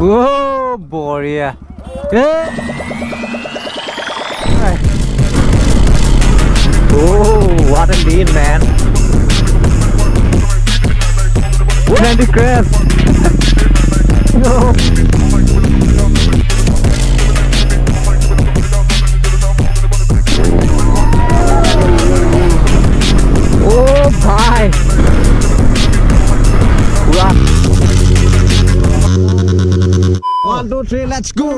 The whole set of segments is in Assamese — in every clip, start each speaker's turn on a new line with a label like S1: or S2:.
S1: অ' বঢ়িয়া। এ Oh, what a lean, man. 90 crest. No. Oh, bhai. Wow. One, two, three, let's go.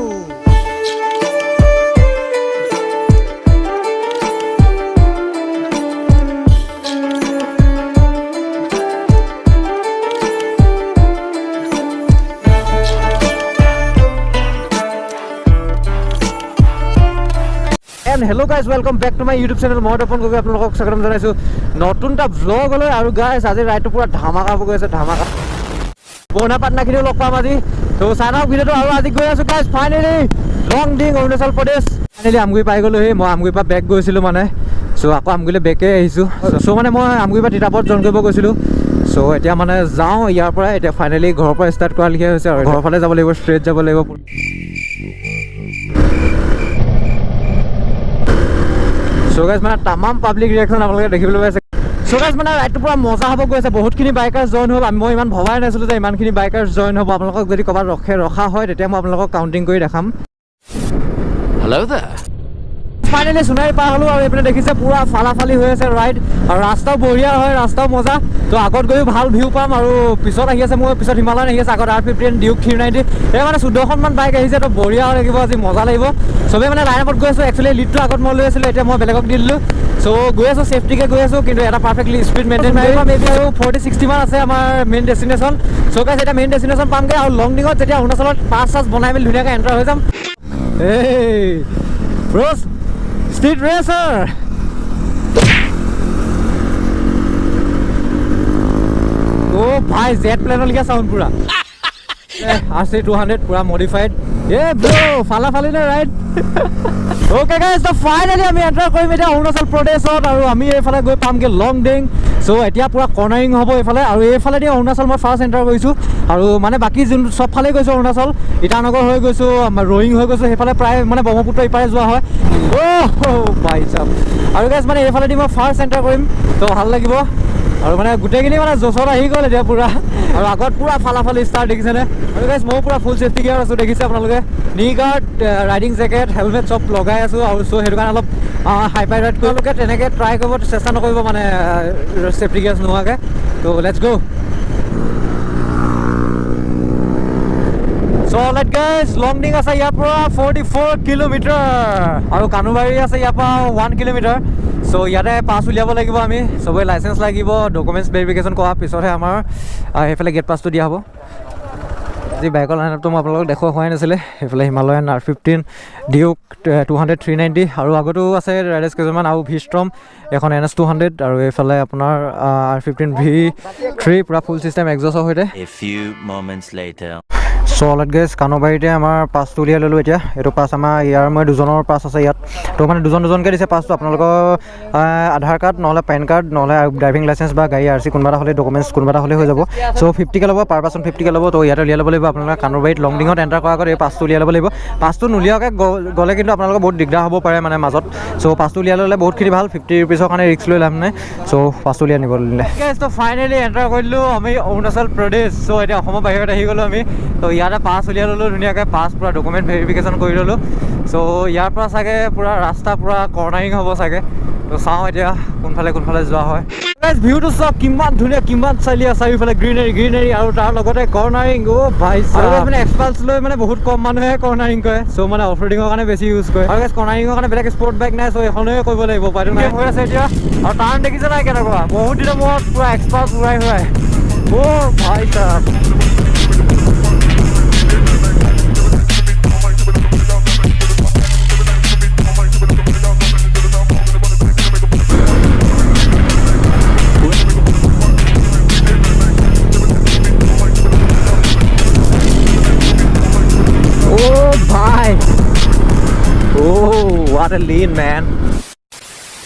S1: And hello guys, welcome back to my YouTube channel. মই তপন গগৈ আপোনালোকক স্বাগতম জনাইছোঁ নতুন এটা ভ্লগলৈ। আৰু গাইজ, আজি ৰাইডটো পূৰা ধামাকা হ'ব গৈ আছে, ধামাকা। পুৰণা পাৰ্টনাৰখিনিও লগ পাম আজি, ত' চাই থাকক ভিডিঅ'টো। আৰু আজি গৈ আছোঁ guys finally Longding, Arunachal Pradesh. Finally Amguri পাই গ'লোহি। মই আমগুৰিৰ পৰা বেক গৈছিলোঁ মানে, চ' আকৌ আমগুৰিলৈ বেকে আহিছোঁ। চ' মানে মই আমগুৰিৰ পৰা তিতাবৰত জইন কৰিব গৈছিলোঁ। চ' এতিয়া মানে যাওঁ ইয়াৰ পৰা। এতিয়া ফাইনেলি ঘৰৰ পৰা ষ্টাৰ্ট কৰা লেখীয়া হৈছে আৰু ঘৰৰ ফালে যাব লাগিব, ষ্ট্ৰেইট যাব লাগিব। চ' গাইজ, মানে তামাম পাব্লিক ৰিয়েকশ্যন আপোনালোকে দেখিবলৈ পাইছে। চ' গাইজ, মানে ৰাইডটো পূৰা মজা হ'ব গৈ আছে। বহুতখিনি বাইকাৰ্ছ জইন হ'ল। মই ইমান ভবাই নাছিলোঁ যে ইমানখিনি বাইকাৰ্ছ জইন হ'ব। আপোনালোকক যদি ক'ৰবাত ৰখা হয়, তেতিয়া মই আপোনালোকক কাউণ্টিং কৰি দেখাম।
S2: Hello there.
S1: Finally Sonari পাৰ হ'লোঁ আৰু এইপিনে দেখিছে পূৰা ফালাফালি হৈ আছে ৰাইড। আৰু ৰাস্তাও বঢ়িয়া হয়, ৰাস্তাও মজা। তো আগত গৈও ভাল ভিউ পাম। আৰু পিছত আহি আছে, মোৰ পিছত হিমালয়ন আহি আছে, আগত আৰ 15, ডিউক 390। এই মানে 14খনমান বাইক আহিছে। তো বঢ়িয়া লাগিব আজি, মজা লাগিব। চবেই মানে লাইন আপত গৈ আছোঁ। একচুৱেলি লিডটো আগত মই লৈ আছিলোঁ, এতিয়া মই বেলেগক দি দিলোঁ। চ' গৈ আছোঁ, ছেফটিকে গৈ আছোঁ, কিন্তু এটা পাৰফেক্টলি স্পীড মেইনটেইন মাৰি মে বি। আৰু 40-60মান আছে আমাৰ মেইন ডেষ্টিনেশ্যন। চ' গাইজ, এতিয়া মেইন ডেষ্টিনেশ্যন পামগৈ আৰু লংডিঙত যেতিয়া অৰুণাচলত পাছ চাছ বনাই মেলি ধুনীয়াকৈ এণ্টাৰ হৈ যাম। এই ৰ'জ ষ্ট্ৰীট ৰেচাৰ। অ' ভাই, জেট প্লেনৰ লিখীয়া চাউণ্ড পূৰা। আৰ চি 200 পূৰা মডিফাইড। এ ব্ৰ, ফালা ফালি নে ৰাইড? অ'কে গাইজ, ত' ফাইনেলি আমি এণ্টাৰ কৰিম এতিয়া অৰুণাচল প্ৰদেশত আৰু আমি এইফালে গৈ পামগৈ লংডিং। চ' এতিয়া পূৰা কৰ্ণাৰিং হ'ব এইফালে আৰু এইফালেদি অৰুণাচল মই ফাৰ্ষ্ট এণ্টাৰ কৰিছোঁ। আৰু মানে বাকী যোন চবফালে গৈছোঁ, অৰুণাচল ইটানগৰ হৈ গৈছোঁ, আমাৰ ৰয়িং হৈ গৈছোঁ, সেইফালে প্ৰায় মানে ব্ৰহ্মপুত্ৰ ইপাৰে যোৱা হয়। অ' ভাই চাব। আৰু গাইজ, মানে এইফালেদি মই ফাৰ্ষ্ট এণ্টাৰ কৰিম, ত' ভাল লাগিব। আৰু মানে গোটেইখিনি মানে জচত আহি গ'ল এতিয়া পূৰা। আৰু আগত পূৰা ফালাফালি ষ্টাৰ দেখিছেনে? আৰু গাইজ, ময়ো পূৰা ফুল ছেফটি গিয়াৰ আছোঁ, দেখিছে আপোনালোকে, নি গাৰ্ড, ৰাইডিং জেকেট, হেলমেট চব লগাই আছোঁ। আৰু চ' সেইটো কাৰণে অলপ হাইপাৰ ৰাইড তেওঁলোকে তেনেকৈ ট্ৰাই কৰিব চেষ্টা নকৰিব মানে ছেফটি গিয়াৰ্ছ নোহোৱাকৈ। ত' let's go. So let guys, Longding আছে ইয়াৰ পৰা 44 কিলোমিটাৰ আৰু কানুবাৰী আছে ইয়াৰ পৰা 1 কিলোমিটাৰ। চ' ইয়াতে পাছ উলিয়াব লাগিব আমি। চবৰে লাইচেঞ্চ লাগিব, ডকুমেণ্টছ ভেৰিফিকেশ্যন কৰাৰ পিছতহে আমাৰ সেইফালে গেট পাছটো দিয়া হ'ব। আজি বাইকৰ লাইনআপটো মই আপোনালোকক দেখুওৱা হোৱাই নাছিলে। সেইফালে হিমালয়ান আৰ 15, ডিউক 200, 390 আৰু আগতো আছে ৰাইডাৰ্ছ কেইজনমান আৰু ভিষ্ট্ৰম এখন, এন এছ 200 আৰু এইফালে আপোনাৰ আৰ 15 ভি 3 পূৰা ফুল চিষ্টেম এক্সজছৰ সৈতে।
S2: A few moments later.
S1: So' already guys, কানুবাৰীতে আমাৰ পাছটো উলিয়াই ল'লোঁ। এতিয়া এইটো পাছ আমাৰ ইয়াৰ মই দুজনৰ পাছ আছে ইয়াত। তো মানে দুজন দুজনকৈ দিছে পাছটো। আপোনালোকৰ আধাৰ কাৰ্ড নহ'লে পেন কাৰ্ড নহ'লে ড্ৰাইভিং লাইচেঞ্চ বা গাড়ী আৰ চি কোনোবা এটা হ'লে, ডকুমেণ্টছ কোনোবা এটা হ'লে হৈ যাব। চ' 50কৈ ল'ব, পাৰ পাৰ্চন 50কৈ ল'ব। তো ইয়াতে উলিয়াই ল'ব লাগিব আপোনালোকে। কানুবাৰীত লংডিঙত এণ্টাৰ কৰাৰ আগত এই পাছটো উলিয়াই ল'ব লাগিব। পাছটো নুলিয়াকৈ গ'লে কিন্তু আপোনালোকৰ বহুত দিগদাৰ হ'ব পাৰে মানে মাজত। চ' পাছটো উলিয়াই ল'লে বহুতখিনি ভাল। 50 ৰুপিছৰ কাৰণে ৰিস্ক লৈ লাভ নাই। চ' পাছটো উলিয়াই নিব দিলে। ত' ফাইনেলি এণ্টাৰ কৰিলোঁ আমি অৰুণাচল প্ৰদেশ। চ' এতিয়া অসমৰ বাহিৰত আহি গ'লোঁ আমি। ত' ইয়াতে পাছ উলিয়াই ল'লোঁ ধুনীয়াকৈ, পাছ পূৰা ডকুমেণ্ট ভেৰিফিকেশ্যন কৰি ল'লোঁ। চ' ইয়াৰ পৰা চাগে পূৰা ৰাস্তা পূৰা কৰ্ণাৰিং হ'ব চাগে। ত' চাওঁ এতিয়া কোনফালে কোনফালে যোৱা হয়। ভিউটো চাওক কিমান ধুনীয়া, কিমান চালিয়া, চাৰিওফালে গ্ৰীনাৰী গ্ৰীনাৰী আৰু তাৰ লগতে কৰ্ণাৰিং। অ' ভাই, মানে এক্সপালছ লৈ মানে বহুত কম মানুহে কৰ্ণাৰিং কৰে। চ' মানে অফ ৰোডিঙৰ কাৰণে বেছি ইউজ কৰে। আৰু কৰ্ণাৰিঙৰ কাৰণে বেলেগ স্পৰ্ট বাইক নাই, চ' এইখনে কৰিব লাগিব, উপায়টো নাই। হৈ আছে এতিয়া আৰু টাৰ্ণ দেখিছে নাই কেনেকুৱা, বহুত দিনৰ মূৰত পূৰা এক্সপালছ উৰাই উৰাই। অ' ভাই চাহ। Oh, bhai. Oh, what a lean, man.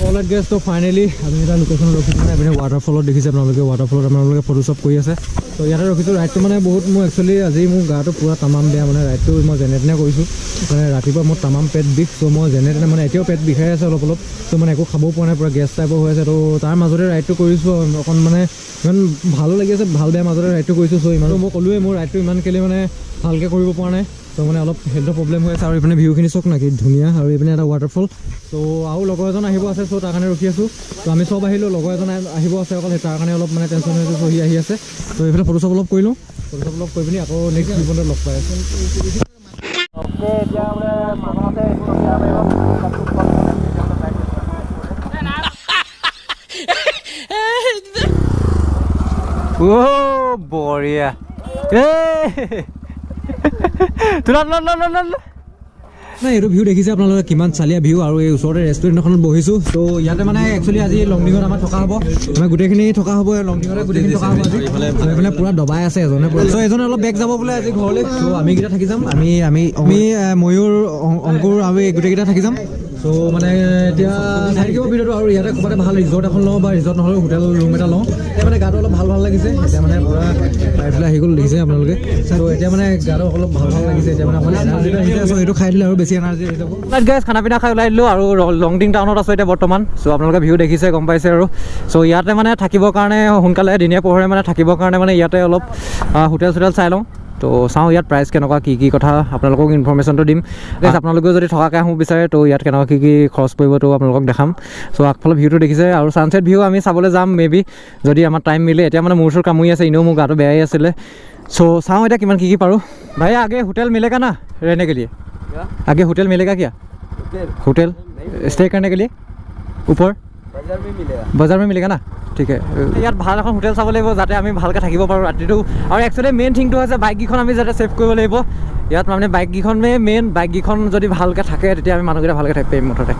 S1: Alright guys, তো ফাইনেলি আমি এটা লোকেশ্যনত ৰখিছোঁ। মানে আপুনি ৱাটাৰফলত দেখিছে আপোনালোকে, ৱাটাৰফলত আপোনালোকে ফটো শ্বপ কৰি আছে। তো ইয়াতে ৰখিছোঁ। ৰাইডটো মানে বহুত মোৰ একচুৱেলি আজি মোৰ গাটো পূৰা তামাম বেয়া। মানে ৰাইডটো মই যেনে তেনে কৰিছোঁ। মানে ৰাতিপুৱা মোৰ তামাম পেট বিষ। ত' মই যেনে তেনে, মানে এতিয়াও পেট বিষাই আছে অলপ অলপ। ত' মানে একো খাবও পৰা নাই, পূৰা গেছ টাইপৰ হৈ আছে। ত' তাৰ মাজতে ৰাইডটো কৰিছোঁ আৰু অকণ মানে ইমান ভালো লাগি আছে, ভাল বেয়া মাজতে ৰাইডটো কৰিছোঁ। চ' ইমানো মই ক'লোৱেই, মোৰ ৰাইডটো ইমান কেলৈ মানে ভালকৈ কৰিব পৰা নাই। ত' মানে অলপ হেল্থৰ প্ৰব্লেম হৈ আছে। আৰু এইপিনে ভিউখিনি চাওক না, কি ধুনীয়া! আৰু এইপিনে এটা ৱাটাৰফল। ত' আৰু লগৰ এজন আহিব আছে, চ' তাৰ কাৰণে ৰখি আছোঁ। ত' আমি চব আহিলোঁ, লগৰ এজন আহিব আছে অকল, সেই তাৰ কাৰণে অলপ মানে টেনশ্যন হৈ আছে। চ' সি আহি আছে। ত' এইফালে ফটো চপ অলপ কৰি লওঁ। ফটো চপ অলপ কৰি পিনি আকৌ নেক্সট ভিউ লগ পাই আছোঁ। এতিয়া বোলে মানুহ আছে। অ' বঢ়িয়া! এই তোলা তোলা তোলা তোলা তোলা। নাই, এইটো ভিউ দেখিছে আপোনালোকে, কিমান চালিয়া ভিউ! আৰু এই ওচৰতে ৰেষ্টুৰেণ্ট এখনত বহিছোঁ। ত' ইয়াতে মানে একচুৱেলি আজি লংডিঙত আমাৰ থকা হ'ব। আমাৰ গোটেইখিনি থকা হ'ব, এই লংডিঙতে গোটেইখিনি থকা হ'ব আজি। আৰু এইফালে পূৰা দবাই আছে এজনে পূৰা। চ' এজনে অলপ বেক যাব বোলে আজি ঘৰলৈ। চ' আমিকেইটা থাকি যাম। আমি আমি আমি ময়ূৰ, অংকুৰ আৰু এই গোটেইকেইটা থাকি যাম। চ' মানে এতিয়া চাই থাকিব ভিডিঅ'টো। আৰু ইয়াতে ক'ৰবাতে ভাল ৰিজৰ্ট এখন লওঁ বা ৰিজৰ্ট নহ'লেও হোটেল ৰুম এটা লওঁ। এতিয়া মানে গাটো অলপ ভাল ভাল লাগিছে। এতিয়া মানে পূৰা এইফালে আহি গ'ল, দেখিছে আপোনালোকে। চ' এতিয়া মানে গাটো অলপ ভাল ভাল লাগিছে। এতিয়া মানে অকণ এনাৰ্জি আহিছে। চ' এইটো খাই দিলে আৰু বেছি এনাৰ্জি আহি যাব। গাইজ, খানা পিনা খাই ওলাই দিলোঁ আৰু লংডিং টাউনত আছোঁ এতিয়া বৰ্তমান। চ' আপোনালোকে ভিউ দেখিছে, গম পাইছে আৰু। চ' ইয়াতে মানে থাকিবৰ কাৰণে সোনকালে দিনে পোহৰে মানে থাকিবৰ কাৰণে মানে ইয়াতে অলপ হোটেল চোটেল চাই লওঁ। তো চাওঁ ইয়াত প্ৰাইচ কেনেকুৱা, কি কি কথা, আপোনালোকক ইনফৰ্মেশ্যনটো দিম। Guys, আপোনালোকেও যদি থকাকৈ আহোঁ বিচাৰে, তো ইয়াত কেনেকুৱা কি কি খৰচ পৰিব, তো আপোনালোকক দেখাম। চ' আগফালৰ ভিউটো দেখিছে আৰু ছানছেট ভিউ আমি চাবলৈ যাম মে বি, যদি আমাৰ টাইম মিলে। এতিয়া মানে মূৰ চুৰ কামুৰি আছে, এনেও মোৰ গাটো বেয়াই আছিলে। চ' চাওঁ এতিয়া কিমান কি কি পাৰোঁ। भैया, आगे होटल मिलेगा ना रहने के लिए? आगे होटल मिलेगा क्या? होटल स्टे करने के लिए ऊपर?
S3: बाजार में मिलेगा।
S1: बाजार में मिलेगा ना? ठीक है। ইয়াত ভাল এখন হোটেল চাব লাগিব, যাতে আমি ভালকৈ থাকিব পাৰোঁ ৰাতিটো। আৰু একচুৱেলি মেইন থিংটো হৈছে বাইককেইখন আমি যাতে ছেভ কৰিব লাগিব ইয়াত। মানে বাইককেইখনে মেইন। বাইককেইখন যদি ভালকৈ থাকে, তেতিয়া আমি মানুহকেইটা ভালকৈ থাকিব পাৰিম মুঠতে।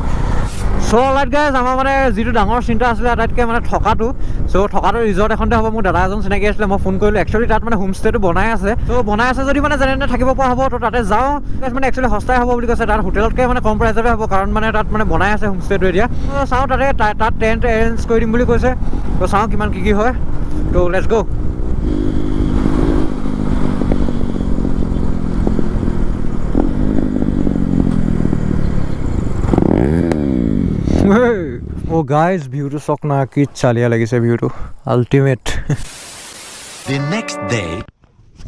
S1: চ' অলৰাইট গাইজ, আমাৰ মানে যিটো ডাঙৰ চিন্তা আছিলে আটাইতকৈ মানে থকাটো। চ' থকাটো ৰিজৰ্ট এখনতে হ'ব। মোৰ দাদা এজন চিনাকি আছিলে, মই ফোন কৰিলোঁ। একচুৱেলি তাত মানে হোমষ্টেটো বনাই আছে। চ' বনাই আছে যদি মানে যেনে তেনে থাকিব পৰা হ'ব। তো তাতে যাওঁ। Guys, মানে একচুৱেলি সস্তাই হ'ব বুলি কৈছে তাত, হোটেলতকৈ মানে কম প্ৰাইজতে হ'ব, কাৰণ মানে তাত মানে বনাই আছে হোমষ্টেটো এতিয়া। ত' চাওঁ তাতে তাত টেণ্ট এৰেঞ্জ কৰি দিম বুলি কৈছে। ত' চাওঁ কিমান কি কি হয়। ত' let's গ'। অ' গাইজ, ভিউটো চাওক না, কি চালিয়া লাগিছে ভিউটো, ultimate.
S2: The next day.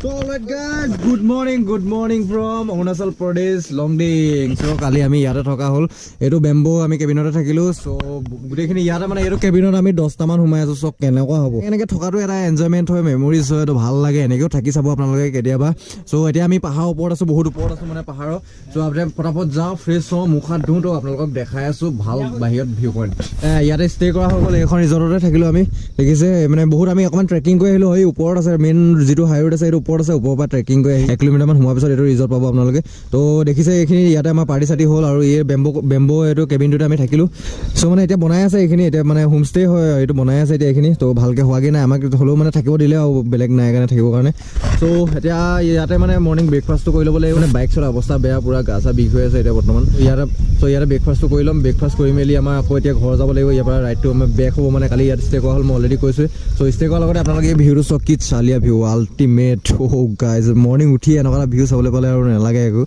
S1: So alright guys, good morning, good morning from Arunachal Pradesh, Longding. So কালি আমি ইয়াতে থকা হ'ল। এইটো বেম্বো আমি কেবিনতে থাকিলোঁ। চ' গোটেইখিনি ইয়াতে মানে এইটো কেবিনত আমি 10টামান সোমাই আছোঁ। চ' কেনেকুৱা হ'ব এনেকৈ থকাটো, এটা এনজয়মেণ্ট হয়, মেমৰিজ হয়, এইটো ভাল লাগে। এনেকৈও থাকি চাব আপোনালোকে কেতিয়াবা। চ' এতিয়া আমি পাহাৰৰ ওপৰত আছোঁ, বহুত ওপৰত আছোঁ মানে পাহাৰৰ। চ' আপুনি ফটাফট যাওঁ, ফ্ৰেছ হওঁ, মুখ হাত ধুওঁ। তো আপোনালোকক দেখাই আছোঁ ভাল বাহিৰত ভিউ পইণ্ট। ইয়াতে ষ্টে কৰা হৈ গ'ল, এইখন ৰিজৰ্টতে থাকিলোঁ আমি। দেখিছে মানে বহুত আমি অকণমান ট্ৰেকিং কৰি আহিলোঁ। এই ওপৰত আছে, মেইন যিটো হাই ৰোড আছে সেইটো ওপৰত আছে। ওপৰৰ পৰা ট্ৰেকিং কৰি আহি 1 কিলোমিটাৰমান সোমোৱাৰ পিছত এইটো ৰিজৰ্ট পাব আপোনালোকে। তো দেখিছে এইখিনি, ইয়াতে আমাৰ পাৰ্টি চাৰ্টি হ'ল আৰু এই বেম্বো এইটো কেবিনটোতে আমি থাকিলোঁ। চ' মানে এতিয়া বনাই আছে এইখিনি, এতিয়া মানে হোমষ্টে হয় এইটো, বনাই আছে এতিয়া এইখিনি। তো ভালকৈ হোৱাগৈ নাই, আমাক হ'লেও মানে থাকিব দিলে আৰু বেলেগ নাই কাৰণে থাকিবৰ কাৰণে। চ' এতিয়া ইয়াতে মানে মৰ্ণিং ব্ৰেকফাষ্টটো কৰি ল'ব লাগিব। মানে বাইক চলা অৱস্থা বেয়া, পূৰা গা চা বিষ হৈ আছে এতিয়া বৰ্তমান ইয়াতে। চ' ইয়াতে ব্ৰেকফাষ্টটো কৰি ল'ম। ব্ৰেকফাষ্ট কৰি মেলি আমাৰ আকৌ এতিয়া ঘৰ যাব লাগিব। ইয়াৰ পৰা ৰাইডটো আমাৰ বেক হ'ব। মানে কালি ইয়াত ষ্টে কৰা হ'ল, মই অলৰেডি কৈছোঁৱে। চ' ষ্টে কৰাৰ লগতে আপোনালোকে এই ভিউটো চাওক, কি চালিয়া ভিউ, আল্টিমেট। অ' গাইজ, মৰ্ণিং উঠি এনেকুৱা এটা ভিউ চাবলৈ পালে আৰু নালাগে একো।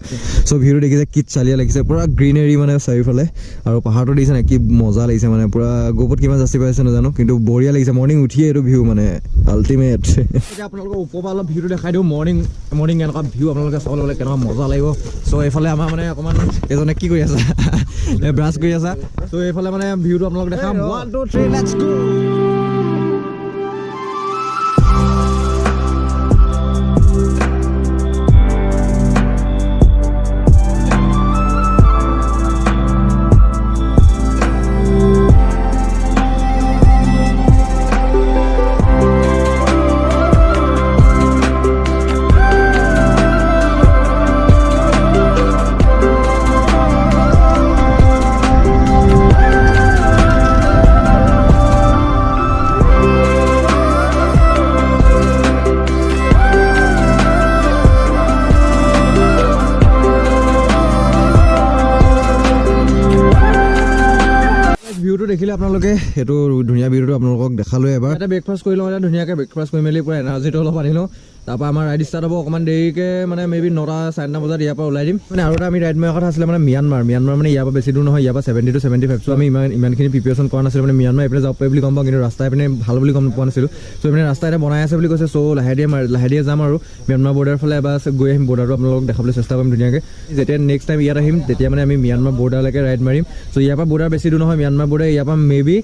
S1: চ' ভিউটো দেখিছে, কি চালিয়া লাগিছে, পূৰা গ্ৰীনেৰী মানে চাৰিওফালে। আৰু পাহাৰটো দেখিছে নাই, কি মজা লাগিছে। মানে পূৰা গোপত কিমান জাস্তি পাইছে নাজানো, কিন্তু বঢ়িয়া লাগিছে মৰ্ণিং উঠিয়ে এইটো ভিউ, মানে আল্টিমেট। এতিয়া আপোনালোকৰ ওপৰৰ পৰা অলপ ভিউটো দেখাই দিওঁ। মৰ্ণিং মৰ্ণিং এনেকুৱা ভিউ আপোনালোকে চাবলৈ গ'লে কেনেকুৱা মজা লাগিব। চ' এইফালে আমাৰ মানে অকণমান এজনে কি কৰি আছা, ব্ৰাছ কৰি আছা। চ' এইফালে মানে ভিউটো আপোনালোক দেখাম। One, two, three, let's go.
S3: দেখিলে আপোনালোকে, সেইটো ধুনীয়া ভিউটো আপোনালোকক দেখালোৱে। এবাৰ এটা ব্ৰেকফাষ্ট কৰি লওঁ। এতিয়া ধুনীয়াকৈ ব্ৰেকফাষ্ট কৰি মেলি পূৰা এনাৰ্জিটো অলপ আনি লওঁ। তাৰপৰা আমাৰ ৰাইড ষ্টাৰ্ট হ'ব অকণমান দেৰিকৈ, মানে মে বি 9টা 9:30 বজাত ইয়াৰ পৰা ওলাই দিম। মানে আৰু এটা আমি ৰাইড মৰাৰ কথা আছিলে, মানে ম্যানমাৰ। ম্যানমাৰ মানে ইয়াৰ পৰা বেছি দূৰ নহয়, ইয়াৰ পৰা 70 টু 75। চ' আমি ইমানখিনি প্ৰিপেৰেশ্যন কৰা নাছিলোঁ। মানে ম্যানমাৰ এইপিনে যাব পাৰি বুলি গম পাওঁ, কিন্তু ৰাস্তা এইপিনে ভাল বুলি গম পোৱা নাছিলোঁ। চ' এইপিনে ৰাস্তা এতিয়া বনাই আছে বুলি কৈছে। চ' লাহে ধীৰে যাম আৰু ম্যানমাৰ বৰ্ডাৰ ফালে এবাৰ গৈ আহিম। বৰ্ডাৰটো আপোনালোকক দেখাবলৈ চেষ্টা কৰিম ধুনীয়াকৈ। যেতিয়া নেক্সট টাইম ইয়াত আহিম, তেতিয়া মানে আমি ম্যানমাৰ বৰ্ডাৰলৈকে ৰাইড মাৰিম। চ' ইয়াৰ পৰা বৰ্ডাৰ বেছি দূৰ নহয়। ম্যানমাৰ বৰ্ডাৰ ইয়াৰ পৰা মে বি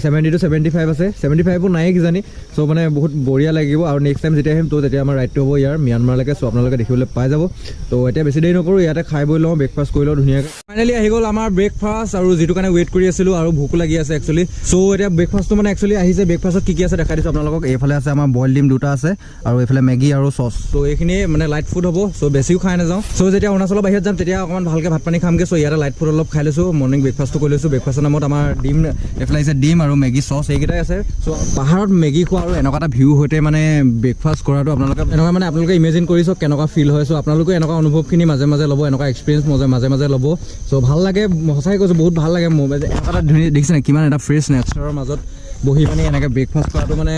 S3: 70 টু 75 আছে, 75ও নাই কিজানি। চ' মানে বহুত বঢ়িয়া লাগিব। আৰু নেক্সট টাইম যেতিয়া আহিম, ত' তেতিয়া আমাৰ ৰাইডটো হ'ব ইয়াৰ ম্যানমাৰলৈকে। চ' আপোনালোকে দেখিবলৈ পাই যাব। ত' এতিয়া বেছি দেৰি নকৰোঁ, ইয়াতে খাই বৈ লওঁ, ব্ৰেকফাষ্ট কৰি লওঁ ধুনীয়াকৈ। ফাইনেলি আহি গ'ল আমাৰ ব্ৰেকফাষ্ট আৰু যিটো কাৰণে ৱেইট কৰি আছিলোঁ আৰু ভোকো লাগি আছে একচুৱেলি। চ' এতিয়া ব্ৰেকফাষ্টটো মানে একচুৱেলি আহিছে। ব্ৰেকফাষ্টত কি কি আছে দেখাই দিছোঁ আপোনালোকক।
S1: এইফালে আছে আমাৰ বইল ডিম দুটা আছে আৰু এইফালে মেগী আৰু চচ।
S3: চ' এইখিনিয়ে মানে লাইট ফুড হ'ব। চ' বেছিও খাই নাযাওঁ। চ' যেতিয়া অৰুণাচলৰ বাহিৰত যাম, তেতিয়া অকণমান ভালকৈ ভাত পানী খামগৈ। চ' ইয়াতে লাইট ফুড অলপ খাই লৈছোঁ। মৰ্ণিং ব্ৰেকফাষ্টটো কৰি লৈছোঁ। ব্ৰেকফাষ্টৰ নামত আমাৰ ডিম, এইফালে আহিছে ডিম আৰু মেগী চচ, এইকেইটাই আছে। চ' পাহাৰত মেগী খোৱা আৰু এনেকুৱা এটা ভিউ সৈতে মানে ব্ৰেকফাষ্ট কৰাটো আপোনালোকে এনেকুৱা মানে আপোনালোকে ইমেজিন কৰি চাওক কেনেকুৱা ফিল হয়। চ' আপোনালোকে এনেকুৱা অনুভৱখিনি মাজে মাজে ল'ব, এনেকুৱা এক্সপিৰিয়েঞ্চ মাজে মাজে ল'ব। চ' ভাল লাগে, সঁচাকৈ কৈছোঁ, বহুত ভাল লাগে। মোৰ এনেকুৱা এটা ধুনীয়া, দেখিছে নাই কিমান এটা ফ্ৰেছ নেচাৰৰ মাজত বহি পানি এনেকৈ ব্ৰেকফাষ্ট কৰাটো মানে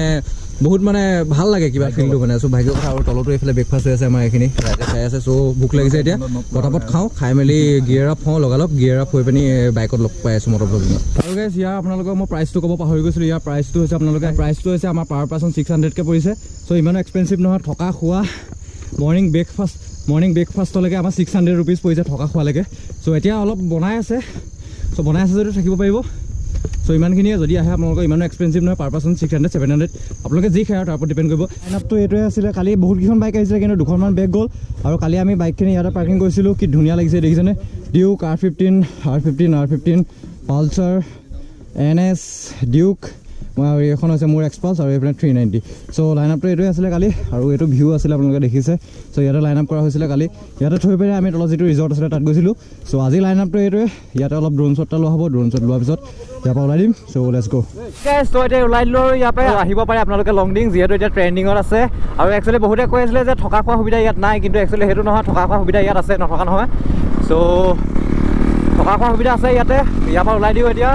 S3: বহুত মানে ভাল লাগে কিবা ফিলটো মানে। চ' ভাগ্যৰ কথা। আৰু তলতো এইফালে ব্ৰেকফাষ্ট হৈ আছে, আমাৰ এইখিনি ৰাইজে খাই আছে। চ' ভোক লাগিছে, এতিয়া পটাপট খাওঁ, খাই মেলি গিয়েৰ আপ হওঁ লগালগ। গিয়েৰ আপ হৈ পিনি বাইকত লগ পাই আছোঁ মটৰ ব্লগিঙত। আৰু গাইছ, ইয়াৰ আপোনালোকৰ মই প্ৰাইচটো ক'ব পাহৰি গৈছিলোঁ। ইয়াৰ প্ৰাইচটো হৈছে, আপোনালোকে প্ৰাইচটো হৈছে আমাৰ পাৰ পাৰ্চন 600কৈ পৰিছে। চ' ইমানো এক্সপেঞ্চিভ নহয়। থকা খোৱা, মৰ্ণিং ব্ৰেকফাষ্টলৈকে আমাৰ 600 ৰুপিজ পৰিছে থকা খোৱালৈকে। চ' এতিয়া অলপ বনাই আছে। চ' বনাই আছে যদিও থাকিব পাৰিব। চ' ইমানখিনিয়ে যদি আহে আপোনালোকৰ, ইমানো এক্সপেঞ্চিভ নহয়। পাৰ পাৰ্চন 600, 700, আপোনালোকে যি খায় আৰু তাৰ ওপৰত ডিপেণ্ড কৰিব।
S1: লাইন আপটো এইটোৱে আছিলে। কালি বহুতকেইখন বাইক আহিছিলে, কিন্তু দুখনমান বেক গ'ল। আৰু কালি আমি বাইকখিনি ইয়াতে পাৰ্কিং কৰিছিলোঁ। কি ধুনীয়া লাগিছে দেখিছেনে? Duke, R 15, R 15, R 15, Pulsar, NS, Duke আৰু এইখন হৈছে মোৰ এক্সপালছ আৰু এইপিনে 390। চ' লাইন আপটো এইটোৱে আছিলে কালি আৰু এইটো ভিউ আছিলে, আপোনালোকে দেখিছে। চ' ইয়াতে লাইন আপ কৰা হৈছিলে কালি। ইয়াতে থৈ পেলাই আমি তলত যিটো ৰিজৰ্ট আছিলে তাত গৈছিলোঁ। চ' আজি লাইন আপটো এইটোৱে। ইয়াতে অলপ ড্ৰোন শ্বট এটা লোৱা হ'ব। ড্ৰোন শ্বট লোৱাৰ পিছত ইয়াৰ পৰা ওলাই দিম। চ' let's গ'।
S4: চ' এতিয়া ওলাই দিলোঁ আৰু ইয়াৰ পৰা আহিব পাৰে আপোনালোকে লংডিং, যিহেতু এতিয়া ট্ৰেণ্ডিঙত আছে। আৰু একচুৱেলি বহুতে কৈ আছিলে যে থকা খোৱা সুবিধা ইয়াত নাই, কিন্তু একচুৱেলি সেইটো নহয়। থকা খোৱা সুবিধা ইয়াত আছে, নথকা নহয়। চ' থকা খোৱা সুবিধা আছে ইয়াতে। ইয়াৰ পৰা ওলাই দিওঁ এতিয়া।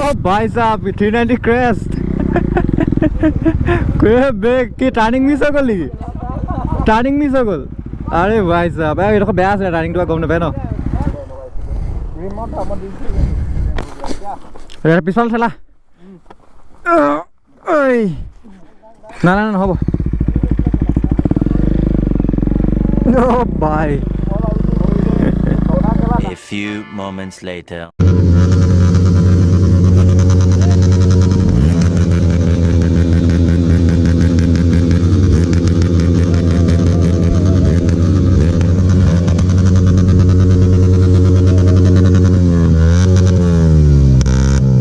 S4: Oh, ভাই সাহেব, 390 ক্ৰেষ্ট বেগ কি টাৰ্ণিং মিছ হৈ গ'ল নেকি? টাৰ্ণিং মিছ হৈ গ'ল। আৰে ভাই সাহেব, এইডোখৰ বেয়া আছিলে টাৰ্ণিংটো, গম নাপায় ন। পিছফালে ঠেলা। ঐ না না, নহ'ব। অ' ভাই।
S2: A few moments later.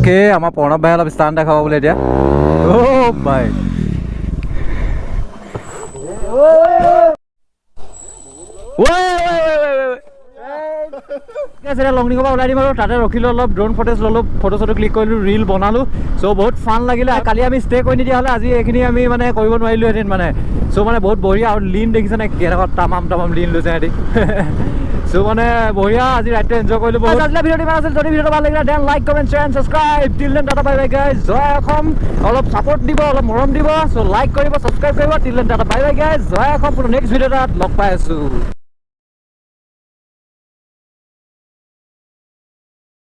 S4: কে আমাৰ প্ৰণৱ ভাই অলপ ষ্টাণ্ট দেখাব বোলে এতিয়া। অ' ভাই, ঐ, ঐ, ঐ, ঐ, ঐ। ঠিক আছে, এতিয়া লংডিঙৰ পৰা ওলাই দিম আৰু তাতে ৰখিলোঁ, অলপ ড্ৰোন ফুটেজ ল'লোঁ, ফটো চটো ক্লিক কৰিলোঁ, ৰিল বনালোঁ। চ' বহুত ফান লাগিলে। কালি আমি ষ্টে কৰি নিদিয়া হ'লে আজি এইখিনি আমি মানে কৰিব নোৱাৰিলোহেঁতেন মানে। চ' মানে বহুত বঢ়িয়া। আৰু লিন দেখিছে নে, কেনেকুৱা তামাম তামাম লিন লৈছে সিহঁতি। চ' মানে বঢ়িয়া, আজি ৰাইডটো এনজয় কৰিলোঁ বহুত। আজিলৈ ভিডিঅ'টো ইমান আছিল। যদি ভিডিঅ'টো ভাল লাগিলে, then like, comment, share and subscribe. Till then, tata, bye bye guys. Joy Assam. অলপ ছাপৰ্ট দিব, অলপ মৰম দিব। চ' লাইক কৰিব, ছাবস্ক্ৰাইব কৰিব। Till then, tata, bye bye guys. Joy Assam. পুনৰ নেক্সট ভিডিঅ' এটাত লগ পাই আছোঁ।